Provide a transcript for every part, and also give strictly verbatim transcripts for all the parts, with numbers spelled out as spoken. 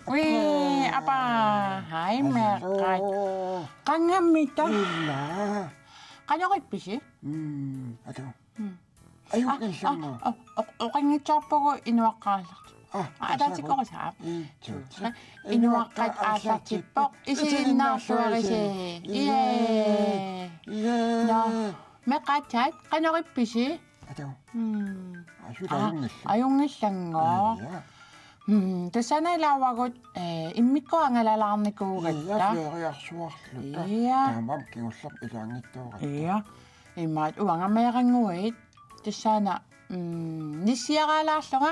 Ui, apa. Hej, meeqqat. Hallo. Qangammita? Ila. Qanorippisi? Mm, atu. Mm. Ajunngilaq. Ah, ah, ah, oqanngitsoorpugut inuaqqat aallartippoq. Ah, ah, ataatsimoorussaaq. Inuaqqat aallartippoq. Isiginnaarluarisi. Iee. Iee. Nå. Meeqqat, qanorippisi? Atu. Mm. Asu. Ah, ajunngilaq. Ajunngilaq. Ila. Mm, tassani ilaavagut, eh, immikkut angalalaarnikuugatta. Ila, feriarsuarluta. Ila. Taamaammat kingullermik ilaanngitsoorata. Ila. Imaat uanga meerannguit. Tassani, mm, nissiaraalaarlunga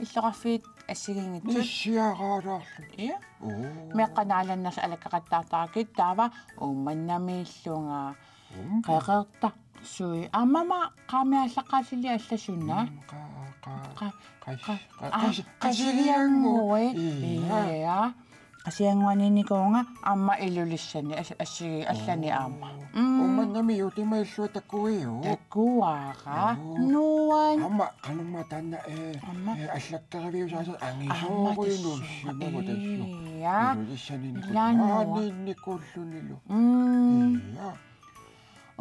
illoqarfiit assigiinngitsut. Nissiaraalaarlunga. Ila. Oo. Meeqqat naalannersut alakkaqattaartarakku taava Uummannamiillunga. Uum. Qeqertarsuit. Aamma qaamiaallaqqaallili alla suna. Mm, qa-, qa-, qa-, qas-, qa-, qa-, ah, qas-, Qasigiannguit. Qasigiannguit. Ila. Ila. Qasigiannguaniinnikuuvunga aamma Ilulissani as-, assigi allani aamma. Oo. Mm. Uummannamiut imaallua takuiuk. Takuara. Oo. Nuan. Aamma qanormaa taanna, eh, aamma, eh, allakkariviusaasa, aamma angisooruinuussimagu tassa. Ila. Ilulissaniinnikuullunilu. Ila, nuan. Aaniinnikuullunilu. Mm. Ila.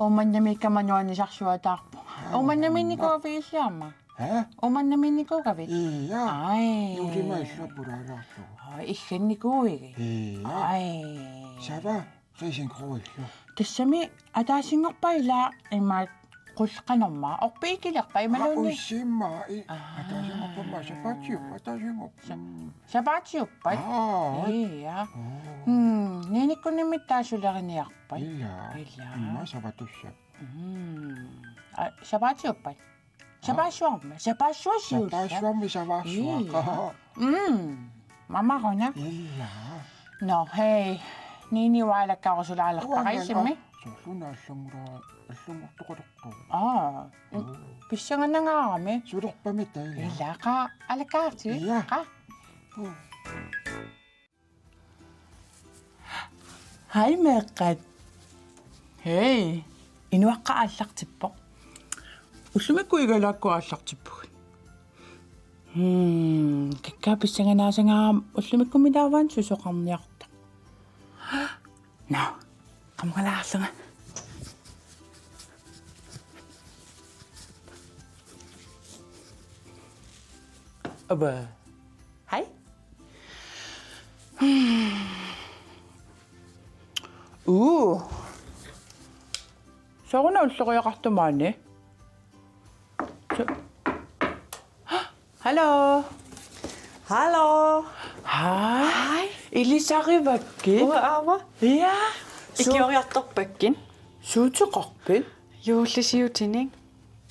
Uummannamiikkama nuannisarsuataarpunga. Aa. Uummannamiinnikuugaviuk illit aamma? Hä? Uummannamiinnikuugavit? Ila. Ai. Nuusimaallunga pulaalaarlugu. Ai, iggannikuuigit? Ila. Ai. Sava, risengrødillu. Tassami ataasinngorpat ila imaat qul-, qanormaa. Orpik ikilerpat imaluunniit? Aa, uissimmaa, i-, aa, ataasinngorpat aamma sapaatiuppat, ataasinngorpat. Sa-, mm. Sapaatiuppat? Aa. Ila. Oo. Mm, Niinikkunnimmik taava suleriniarpat. Ila. Ila. Immaqa savatussat. Mm. Aa, sapaatiuppat? Aa. Sapaassuarmi, sapaassuarsiullunga. Sapaassuarmi savaarsuaq. Ila. Mm. Mamaruna. Ila. Nå, hej. Niini, uanga alakkarusulaartarpara isimi. Uanga, aa, soorlu una allannguraa-, allanngortoqalerpara. Aa. Mm. Oo. Pissanganangaarami. Sulerpami taava. Ila, qaa, alakkaartigit. Ila. Qaa. Mm. Hej meeqqat. Hej. Inuaqqat aallartippoq. Ullumikkut igalaakkut aallartippugut. Hmm, kikkaa pissanganaasangaarami ullumikkummi taava susoqarniartoq. Nå, qamugalaarlunga. Aba. Hej. Uu. Sooruna ulloriaqartoq maani? So-, hallo. Hallo. Hej. Hej. Ilisarivakkit? Uanga aamma. Ja. Su-, ikioriartorpakkit. Suuteqarpit? Juullisiutinik.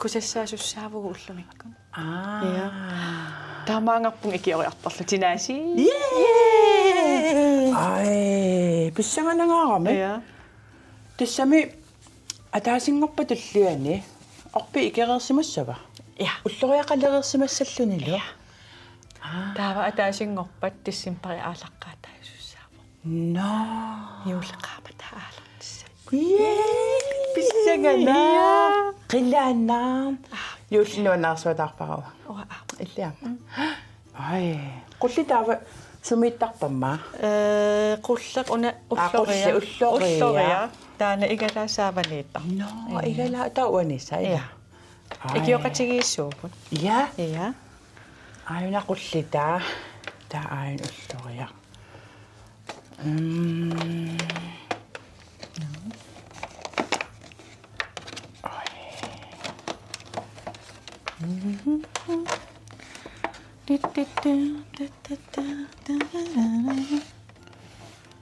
Kusassaasussaavoq ullumikkut. Aa. Ja. Taamaanngarpunga ikioriartorlutit aasiit. Yay! Yay! Ai, pissanganangaarami. Ja. Tassami ataasinngorpat tulliani orpik ikereersimassava? Ja. Ulloriaqalereersimassallunilu. Ja. Aa. Taava ataasinngorpat decembarip aallaqqaataasussaapput. Nå. Juulleqaamata aallartissapput. Yay! Pissanganaq. Ja. Qilanaaq. Aa. Juulli nuannaarsuataarpara. Uanga aamma. Illit aamma. Mm. Ai. Qulleq taava sumiittarpa aamma? Ee, qulleq una. Aa, qulleq ulloria. Ulloria. Ulloria. Taanna igalaap saavaniittarpoq. Nå, ja. Igalaap taava uani sai. Ja. Ai. Ikioqatigiissuugut. Ja. Ja. Aajuna qulleq taava. Taava aajuna ulloria. Mm. Ai.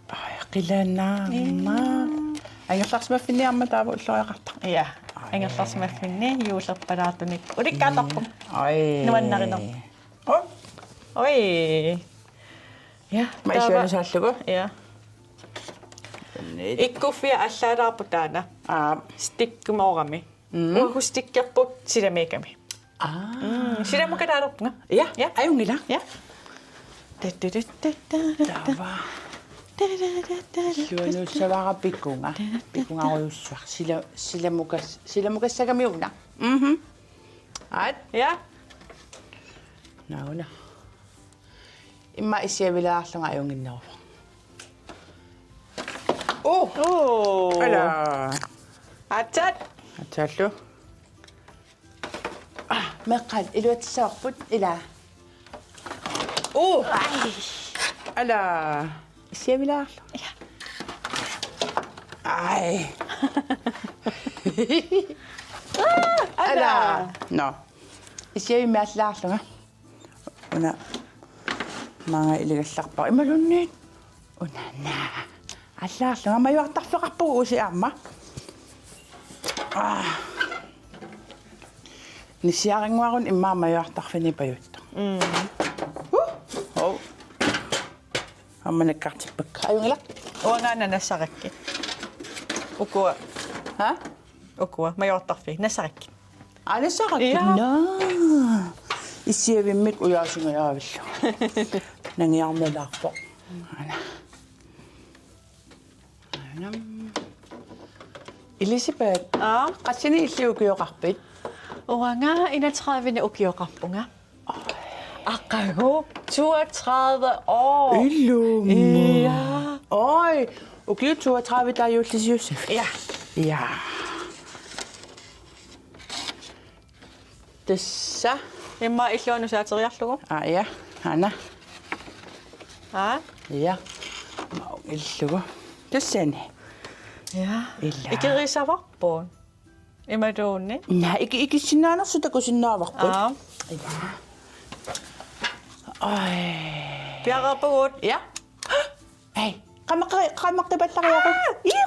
Ai, qilanaarma. Mm. Angerlarsimaffinni aamma taava ulloriaqartarpoq. Ja. Ai. Angerlarsimaffinni juullerpalaartunik ulikkaartarpoq. Ai. Nuannarinerpoq. Oj. Oj. Ja, ma taava isuanusaallugu. Ja. Nit. Ikkuffiat allaalaarput taanna. Aa. Stikkimoorami. Mm. Uagut stikkerput silamiikkami. Aa. Mm, silamukalaalerpunga. Ja, ja. Ajunngilaq. Ja. Taava. Suanussavara pikunga. Pikungarujussuaq. Sila-, silamukas-, silamukassagami una. Mhm. Aat. Ja. Nauna. Immaqa issiavilaarlunga ajunnginneruvoq. Uh! Oh. Ala. Atsat. Atsaallu. Ah, meeqqat iluatsissavarput ila. Uh! Ai. Ala. Issiavilaarlunga. Ja. Ai. Ah, ala. Ala. Nå. Issiavimmi allaarlunga. Una maanga iligallarpara imaluunniit. Una naa. Allaarlunga majuartarfeqarpugut usi aamma. Ah. Nissiarinnguarun immaqa majuartarfini pajuttoq. Mm. Uh. Oh. Aamma nakkartippakka. Ajunngilaq. Uangaana nassarakkit. Ukua. Ha? Ukua majuartarfii nassarakkit. Aa, nassarakkit. Ja. Naa. Issiavimmik ujaasingajaavillu. Nangiarnalaarpoq. Ana. Ana. Elisabeth. Aa? Qassinik illit ukioqarpit? Uanga enogtredive-ni ukioqarpunga. Aqagu toogtredive år. Ilumut. Ja. Oj, ukiut toogtredive taava juullisiussavit. Ja. Ja. Tassa. Immaqa illuanut saateriarlugu. Aa, ja. Ana. Aa? Ja. Maunngillugu. Tassani. Ja. Ila. Ikerisavarput. Imaluunniit. Naa, iki-, ikissinnaanersut takusinnaavarput. Aa. Ila. Ai. Piareerpugut. Ja. Hej, qamaqqi-, qamaqqipallariaqu. Ii!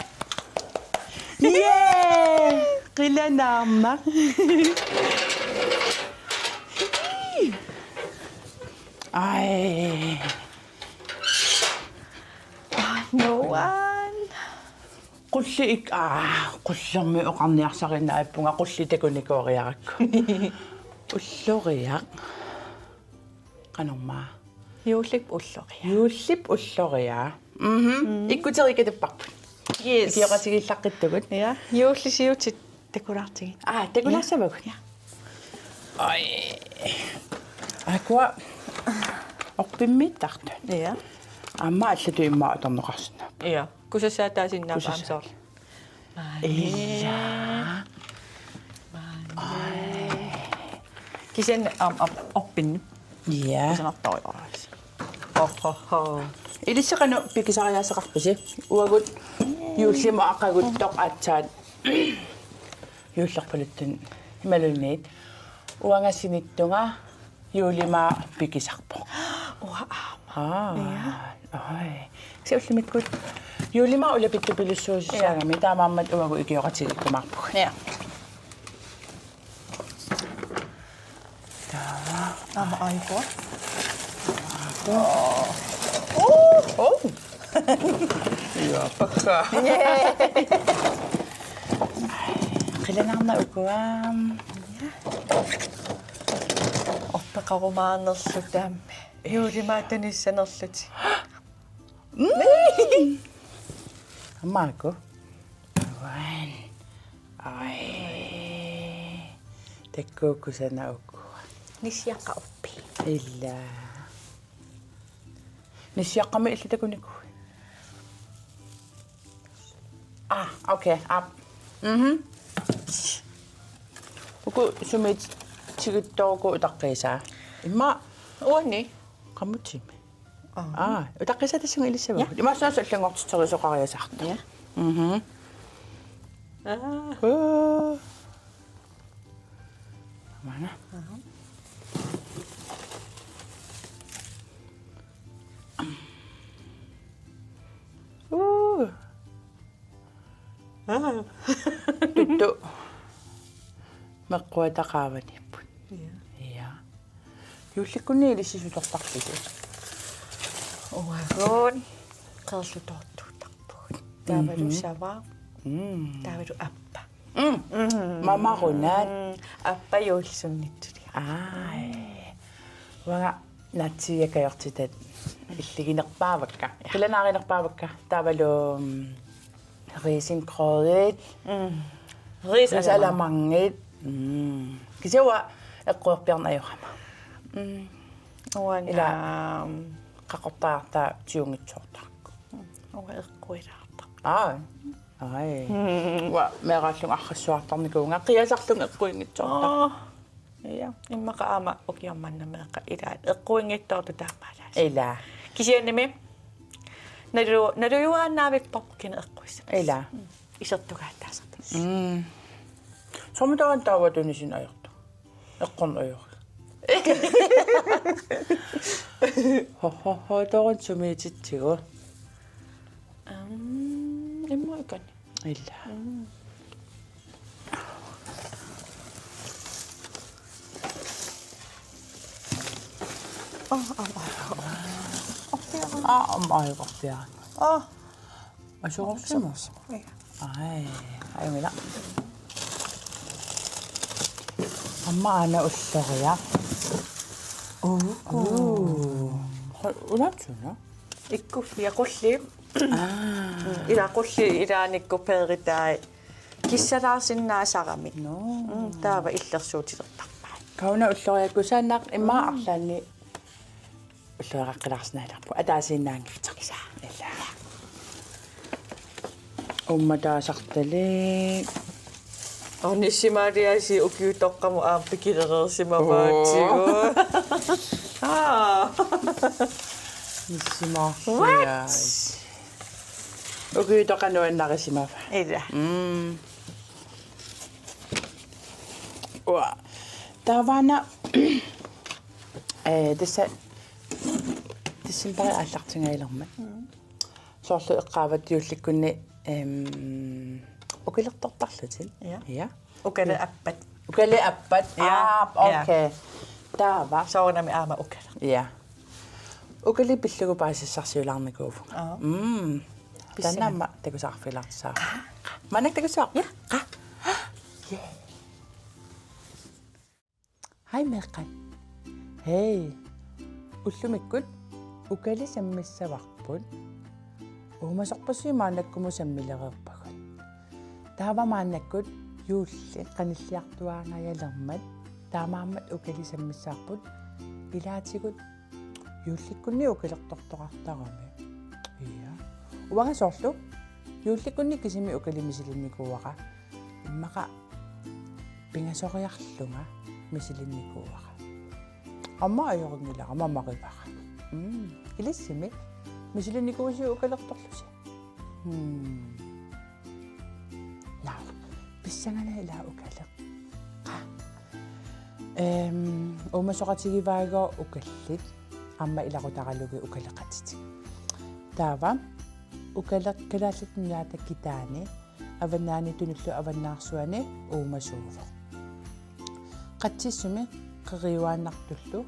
Yay! Qilanaarnaq. Ai. No one. Qulli ik-, aa, qullermi oqarniarsariinnaappunga qulli takunikuuriarakku. Ulloriaq. Qanormaa. Juullip ulloriaq. Juullip ulloriaq. Mhm. Mm. Ikkuteriikatapparput. Yes. Ikioqatigiillaqqittugut. Ja. Juullisiutit takulaartigit. Aa, takulaassavagut. Ja. Ai. Akua. Orpimmiittartut. Ja. Aamma allatut immaqa atorneqarsinnaapput. Ja. Kusassaataasinnaapput. Kusassaat. Aamma soorlu. Ija. Ai. Kisianni aamma op-, orpinni. Ja. Kusanartorujuusi. Ohoho. Ilissi qanoq pikisariaaseqarpisi? Uagut juullimut aqaguttoq aatsaat. Juullerpaluttunik imaluunniit. Uanga sinittunga juullimaa pikisarpoq. Uanga aamma. Aa. Ja. Ai. Kisianni ullumikkut juullimaa ulapittupilussuussaagami. Ja. Taamaammat uagut ikioqatigiikkumaarpugut. Ja. Taava. Aamma aajukua. Oh. Oh. Ja, pakka. Yeah. Qilanaarnaq ukua. Orpeqarumaarnerluta aamma. Juullimaata nissanerlutik. Mm. Aamma ukua. Uan. Ai. Takuuk kusanaq ukua. Nissiaqqat orpiit. Ila. Nissiaqqamik illit takunikuuit? Ah, okay. Aap. Mhm. Uku sumit tigittoruku utaqqiisaa. Immaqa uani. Qamutsimi. Aa. Aa, utaqqiisaa tassunga ilissavagut. Ja. Imaassaasa allanngortitserisoqariasaartoq. Ja. Mhm. Aa. Aa. Maanna. Aha. Uu. Aa. Tuttu. Meqquata qaavaniipput. Ja. Ja. Juullikkunni ilissi sutortarpisi? Uagut qeerlutoortuuttarpugut. Taavalu Mhm. sava. Mm. Taavalu appa. Mm. Mm. Mamarunaat. Mm. Appa juulli sunniitsuliaq. Ai. Uanga naatsiiakajortitat illiginerpaavakka. Ja. Qilanaarinerpaavakka. Taavalu, mm, risengrødit. Mm. Risalamang. Risalamangit. Mm. Kisianni uanga eqquerpiarneq ajorama. Mm. Uanga, ila, um, qaqortariartaa tiunngitsoortarpoq. Uanga eqquilaartarpoq. Aa. Ai. Uanga meeraallunga arrassuartarnikuuvunga qiasarlunga eqquiinngitsoortarpoq. Aa. Ja. Immaqa aamma ukioq manna meeqqat ilaat eqquiinngitsoortut taamaalaassapput. Ilaa. Kisiannimi nalu-, nalujuaannavipparput kina eqquissaq. Ilaa. Isertugaataasartut. Mm. Soormi taanna taava tunisin ajortu. Eqqorneq ajorpoq. Ho, ho, ho, toorunnguit sumiititsigu. Am, immaqa ikani. Ilaa. Mm. Aa, aamma. Orpiaraq. Aa, aamma orpiaraq. Aa. Asororsimasoq. Ai, ai, mila. Aamma aana ulloriaq. Uu. Uu. Ho-, unatsuna? Ikkuffiaq qulliit. Aa. Mm, ila qulliit ilaannikkut peeritai. Kissalaarsinnaasarami. Nå. Mm, taava illersuutilertarpaat. Kauna ulloriaq kusanaq immaqa arlaanni ulloriaqqilaarsinnaalerpoq. Ataasiinnaanngitsoq. Ilaa. Uummataasartalik. Ornissimaaliasi ukiutoqqamut aamma pikilereersimavaatsigu. Oo. Aa. Nissimaarliai. What? Ukiutoqanut annarisimava. Ilaa. Mm. Uaa. Taavaana, eh, tassa decembari aallartingajalermat. Mm. Soorlu eqqaavat juullikkunni, em, ukalertortarlutit. Ja. Ja. Ukaleq appat. Ukaleq appat. Ja. Aa, ja. Okay. Taava. Soorunami aamma ukaleq. Ja. Ukaleq pillugu paasissarsiulaarnikuuvunga. Aa. Mm. Pissanganaq. Taanna aamma takusaqarfigilaartussaavat. Qaa. Maannakkut takussavarput. Ja, qaa. Ja. Hej meeqqat. Hej. Ullumikkut ukaleq sammissavarput. Uumasorpassuit maannakkumut sammilereerpagut. Taava maannakkut juulli qanilliartuaangajalermat taamaammat ukaleq sammissavarput. Ilaatigut juullikkunni ukalertortoqartarami. Ja. Uanga soorlu juullikkunni kisimi ukaleq misilinnikuuara. Immaqa pingasoriarlunga misilinnikuuara. Aamma ajorinngilaq, aamma marivara. Mm. Ilissimi misilinnikuuisi ukalertorlusi? Mm. Naa. Pissanganaq ilaa ukaleq. Qaa. Em, uumasoqatigivaagooq ukallit. Aamma ilaqutaralugit ukaleqatitik. Taava ukaleq Kalaallit Nunaata kitaani avannaani tunullu avannaarsuani uumasuuvoq. Qatsissumi qeriuaannartullu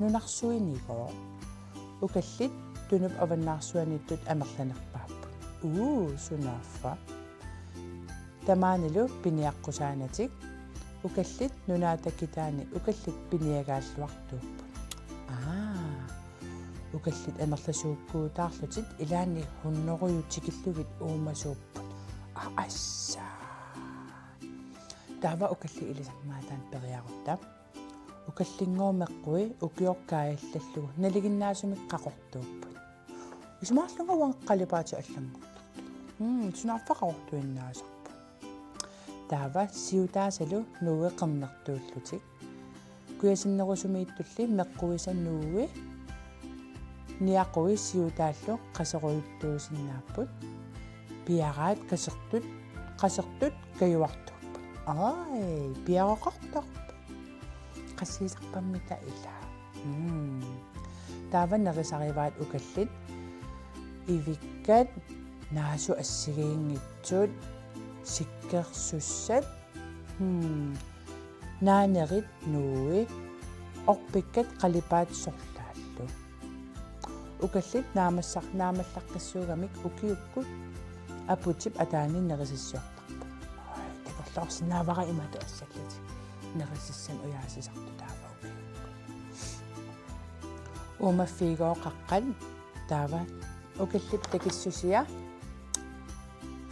nunarsuinigooq. Ukallit tunup avannaarsuaniittut amerlanerpaapput. Uu, sunaaffa. Tamaanilu piniaqqusaanatik. Ukallit Nunaata kitaani ukallit piniagaalluartuupput. Aa. Ukallit amerlasuukkuutaarlutik ilaanni hunnorujut tikillugit uumasuupput. Aa, assa. Taava ukallit ilisarnaataat periarutta. Ukallinngooq meqqui ukioq kaajallallugu nalinginnaasumik qaqortuupput. Isumaqarlunga uanga qalipaatit allanngortartut. Mm, sunaaffa qaqortuinnaasarput. Taava siutaasalu nuui qernertuullutik. Kujasinnerusumiittulli meqquisa nuui niaqui siutaallu qaserujuttuusinnaapput. Piaraat qasertut, qasertut kajuartuupput. Ai, piaroqartarput. Qassiisarpammita ilaa. Mm. Taava nerisarivaat ukallit. Ivikkat, naasut assigiinngitsut, sikkersussat, hmm, naanerit nuui, orpikkat qalipaat sorlaallu. Ukallit naamassar-, naamallaqqissuugamik ukiukkut aputip ataani nerisassiortarput. Ai, takorloorsinnaavara imatut assallutik. Nerisassanik ujaasisartut taava ukiukkut. Uumaffigooq qaqqat taava ukallip takissusia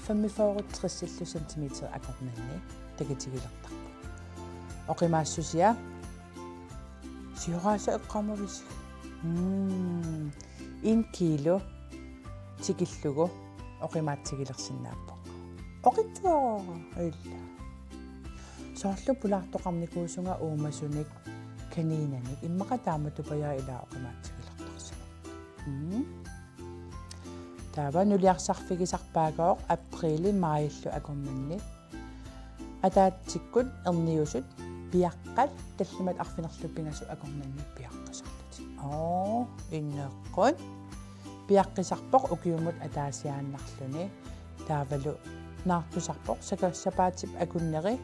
femogfyrre tressillu centimeter akornanni takitigilertarput. Oqimaassusia sioraasa eqqaamavisigut. Mm. en kilo tikillugu oqimaatsigilersinnaappoq. Oqitsuarooq illa. Soorlu pulaartoqarnikuusunga uumasunik kaninanik immaqa taamatupajaaq ilaa oqimaatsigilertarsimapput. Mm. Taava nuliarsarfigisarpaagooq aprilli maajillu akornanni. Ataatsikkut erniusut piaqqat tallimat arfineq-pingasut akornanni piaqqisarlutik. Oo, ineeqqut. Piaqqisarpoq ukiumut ataasiaannarluni. Taavalu naartusarpoq saka-, sapaatip akunneri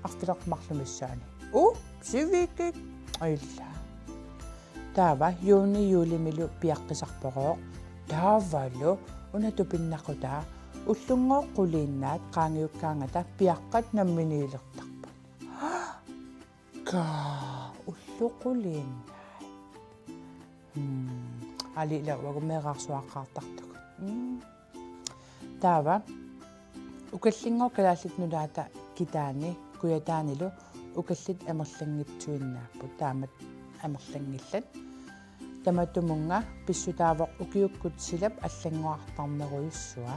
arfineq-marluk missaani. U, sivikik. Illa. Taava juuni juulimilu piaqqisarporooq. Taavalu una tupinnaqutaa ullunngooq quliinnaat qaangiukkaangata piaqqat namminiilertarput. Kaa, ullut quliinnaat. Hmm. Aali ila uagut meerarsuaqaartartugut. Hmm. Taava ukallinngooq Kalaallit Nunaata kitaani kujataanilu ukallit amerlanngitsuinnaapput taamatut amerlanngillat. Tamatumunnga pissutaavoq ukiukkut silap allanngorartarnerujussua.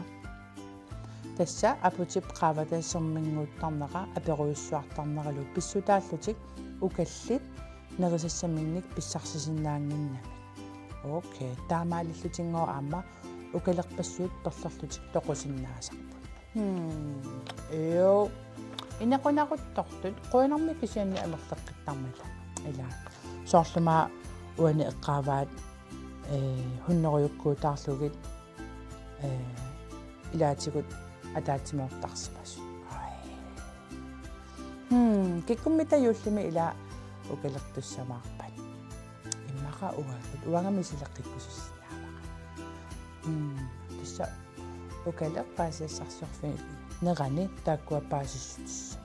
Tassa aputip qaavata serminnguuttarnera aperujussuartarneralu pissutaallutik ukallit nerisassaminnik pissarsisinnaannginnamik. Okay, taamaalillutinngooq aamma ukalerpassuit perlerlutik toqusinnaasarput. Hmm. Joo. Inequnaruttortut qujanarmi kisianni amerleqqittarmata. Ila. Soorlumi uani eqqaavaat, eh, hunnorujukkuutaarlugit, eh, ilaatigut ataatsimoortarsimasut. Ai. Hmm, kikkummita juullimi ila ukalertussamaarpat. Immaqa uagut, uanga misileqqikkusussinnaavara. Mm, tassa ukaleq paasisassarsiorfiup nerani taakkua paasissutissat.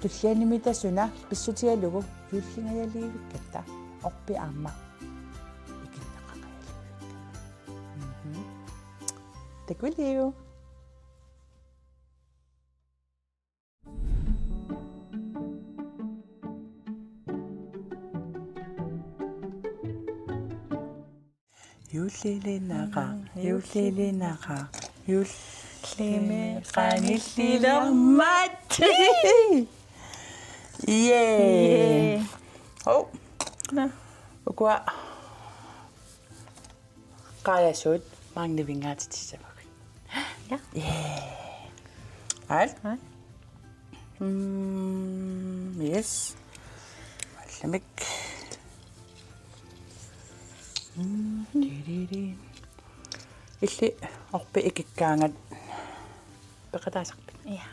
Tullianimi tassa una pissutigalugu juullingajaliivikkatta orpik aamma ikinneqangajaliivikkatta. Mhm. Takuliuk. Juullilinaqaaq, juullilinaqaaq, juullimi qanillilermat. Yay! Yay! Oh. Nå. Ukua. Qajasut maanna nivinngaatitissavagut. Ja. Yeah. Al? Al? Mm, yes. Allamik. Mm, di, di, di. Illit orpik ikikkaangat peqataasarpit? Ja.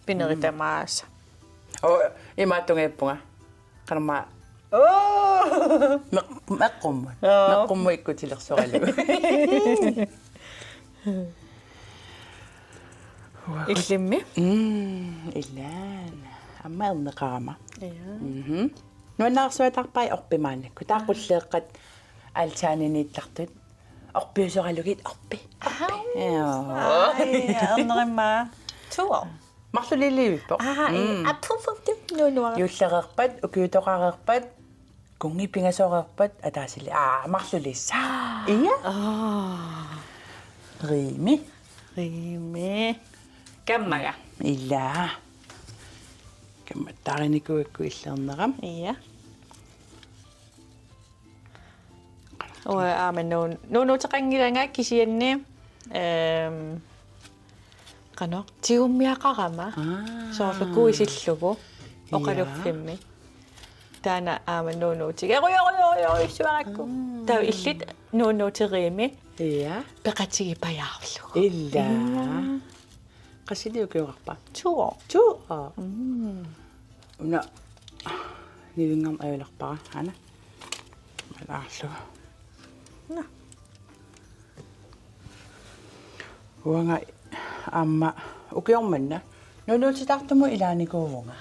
Pineri tamaasa. Oh, imaattunngippunga. Qanormaa. Oo! Meq-, meqqummut. Joo. Meqqummut ikkutilersoralugu. Illimmi? Mm, ilaa. Aamma erneqarama. Ja. Mhm. Nuannaarsuataarpai orpik maannakkut. Taava qulleeqqat altaaniniittartut. Orpiusoralugit orpik. Aha. Joo. Ai, ernerimmaa. Tuo. Marluliiliivippoq. Aha, mm. Appu, appu, appu, nuunuara. Juullereerpat, ukiutoqareerpat, kunngi pingasoreerpat, ataasili. Aa, marluliissaaq. Ia? Aa. Riimi. Riimi. Kammaga. Ilaa. Kammattaarinikuuakku illernera. Ia. Uanga aamma nuun-, nuunuuteqanngilanga kisianni, ehm, qanoq, tigummiaqarama. Aa. Soorlu kuisillugu. Ja. Oqaluffimmi. Taanna aamma nuunuutigerujorujorujorujorujussavakku. Aa. Taava illit nuunuuteriimi. Ja. Peqatigipajaarlugu. Ilaa. Ja. Qasili ukioqarpa? Tuo. Tuo. Mm. Una nivinngarneq ajulerpara, aana. Malaarlugu. Nå. Uanga aamma ukioq manna nuunuutitaartumut ilaanikuuvunga.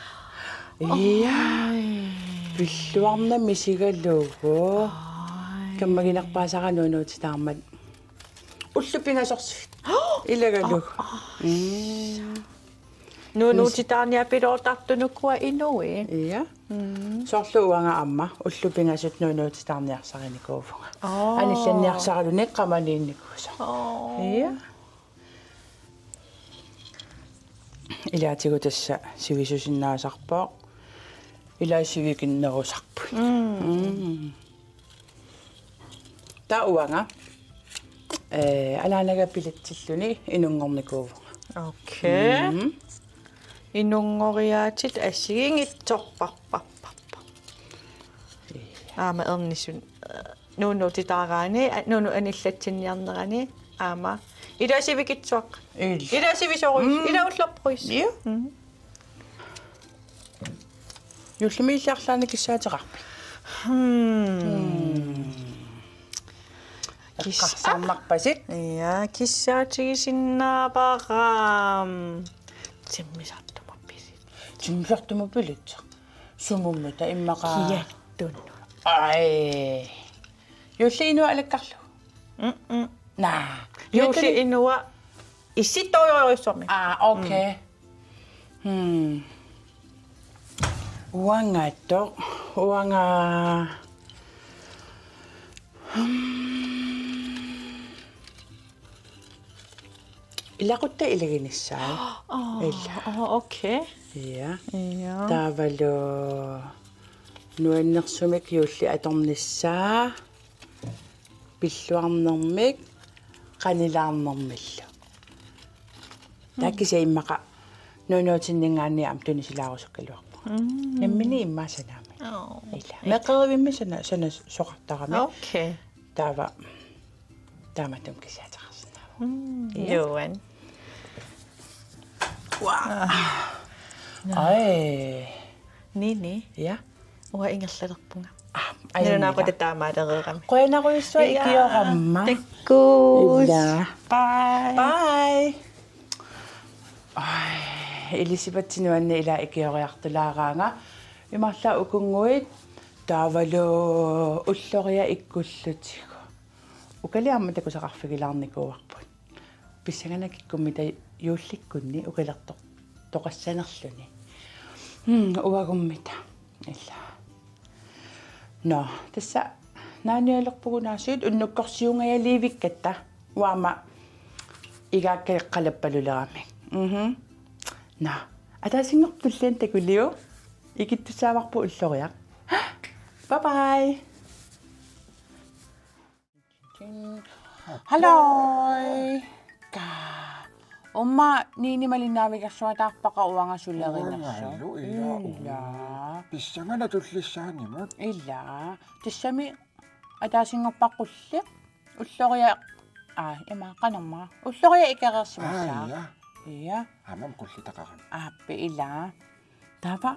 Ia. Ai. Pilluarnaq misigalugu. Ai. Kammaginerpaasara nuunuutitaarmat. Ullut pingasorsuit. Ilagalugu. Aa, aa. Mm. Nuunuutitaarniapiloortartunukua inuit. Ja. Mm. Soorlu uanga aamma ullut pingasut nuunuutitaarniarsarinikuuvunga. Aa. Anillanniarsaraluni qamaniinnikuusoq. Aa. Ja. Ilaatigut tassa sivisusinnaasarpoq. Ilaa sivikinnerusarput. Mm. Mm. Taava uanga, eh, anaanaga pilatsilluni inunngornikuuvunga. Okay. Mm. Inunngoriaatit assigiinngitsorparparparpar. Aamma ernisun, eh, nuunuutitaaraanni, a-, nuunu anillatsinniarnerani, aamma. Ilaa sivikitsuaqqat. Ilaa. Ilaa sivisoruis. Mm. Ilaa ullorpuis. Ja. Mm. Juullimi illit arlaannik kissaateqarpit? Hmm. Hmm. Kis-, eqqarsarnarpasik? Ja, kissaatigisinnaavara. Timmisartumut pilit. Timmisartumut pilit. Sumummi taava immaqa? Kiattunut. Ai. Juulli inuup alakkarlugu. Mm-mm. Naa. Juulli inuup issittorujussuarmik. Aa, okay. Mm. Hmm. Uangaattoq, uanga. Hmm. Ilaquttat ilaginissaat. Aa, ila. Aa, okay. Ja. Ja. Taavalu nuannersumik juulli atornissaa. Pilluarnermik, qanilaarnermillu. Taava kisianni immaqa nuunuutinninngaanniit aamma tunisilaarusukkaluarpunga. Mm. Nammineq immaqa sanaammat. Oo. Ila. Meeqqerivimmi sana-, sanasoqartarami. Okay. Taava taamatut kissaateqarsinnaavoq. Mm. Ja. Johan. Wow. Ah. Ai. Nini. Ja. Uanga ingerlalerpunga. Ah, ai, nalunaaqutaq taamaalereerami. Qujanarujussuaq. Ja. Ikioramma. Takkuss. Ila. Bye. Bye. Ai, ilisimatsinnuanni ila ikioriartulaaraanga. Imarla ukunnguit taavalu ulloriaq ikkullutigu. Ukaliarmat takusaqarfigilaarnikuuarput. Pissanganaq kikkummita juullikkunni ukalertoq-, toqassanerluni. Hmm, uagummita. Ila. Nå, tassa naanialerpugut naasuit unnukkorsiungajaliivikkatta. Uanga igaakkaleqqalappaluleramik. Mhm. Nå, ataasinngorpat tulliani takuliuk. Ikittussaavarput ulloriaq. Bye bye. Halløj. Ka. Uumma Nini malinnaavigersuataarpara uanga sulerinersoq. Uangalu ila. Ila. Pissanganaq tullissaanimut. Ila. Tassami ataasinngorpat qulleq. Ulloriaq. Aa, ima qanormaa. Ulloriaq ikereersimassaaq. Aa, ja. Ja. Aamma qullitaqarami. Aappi ila. Taava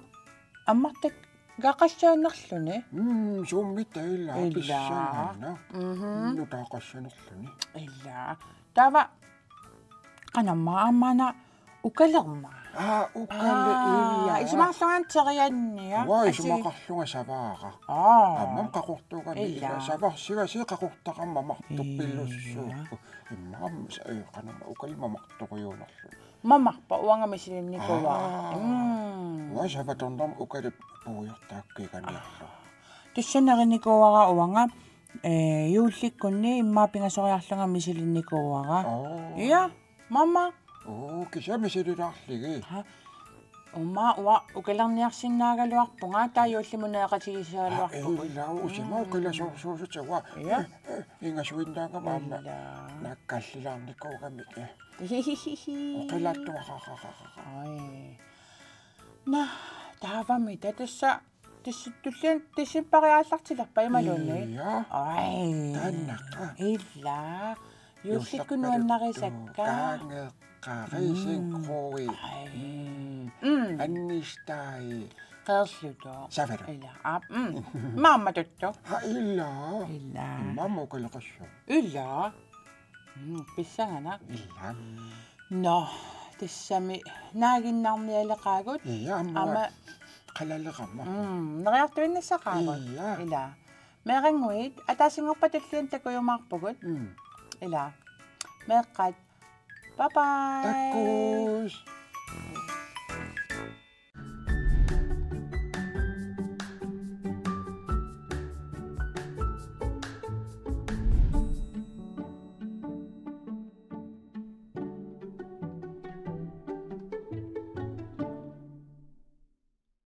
ammartak Gaqassaannerluni. Mm, suummitta ila. Ila. Pissanganaq. Mhm. Nutaaqassanerluni. Ila. Taava qanormaa aamma una ukalermaa. Aa, ukale. Aa, ila. Isumaqarlunga terianniaq. Uanga asi- isumaqarlunga savaara. Aa. Aamma qaqortuugami ila. Ila. Savarsigasi qaqortaqarmat martuppilussu. Ila. Immaqa sa-, eh, qanormaa ukalimma martorujuunerlu. Mamarpoq uanga misilinnikuuara. Aa. Mm. Uanga savatornerma ukaliup puigortaakkiganiarlu. Tassa nerinikuuara uanga, eh, juullikkunni immaqa pingasoriarlunga misilinnikuuara. Aa. Ja, mamaq. Oo, kisianni misililaarligit. Ha. Uumma uanga ukalerniarsinnaagaluarpunga taava juullimut nereqatigiissagaluarpugut. Aa, ila, usima ukilasoorsuusutit uanga. Ja. Eh, eh, ingasuinnaagama aamma. Ila. Naakkallilaarnikuugami. Eh. Hihihihi. Oqilaattuaqaqaqaqa. Ai. Naa, taavami tassa, tassa tulliani, tassa pariaallartilerpa imaluunniit? Ija. Ai. Taannaqa. Ila. Juullikkut nuannarisakka. Juullerpaluttu. Kaangeqqarisik. Mm. Rui. Ai. Mm. Mm. Annistai. Qeerlutoq. Savalu. Ila. Aap, mm. Maammatuttoq. Ha, ila. Ila. Maamma ukaleqassaaq. Ila. Mm, pissanganaq. Ila. Nå, tassami naaginnarnialeqaagut. Ija, aamma. Aamma qalaleqarmat. Mm, neriartuinnissaqaagut. Ija. Ila. Meerannguit, ataasinngorpat tulliani takujumaarpugut. Mm. Ila. Meeqqat. Bye bye. Takkuss.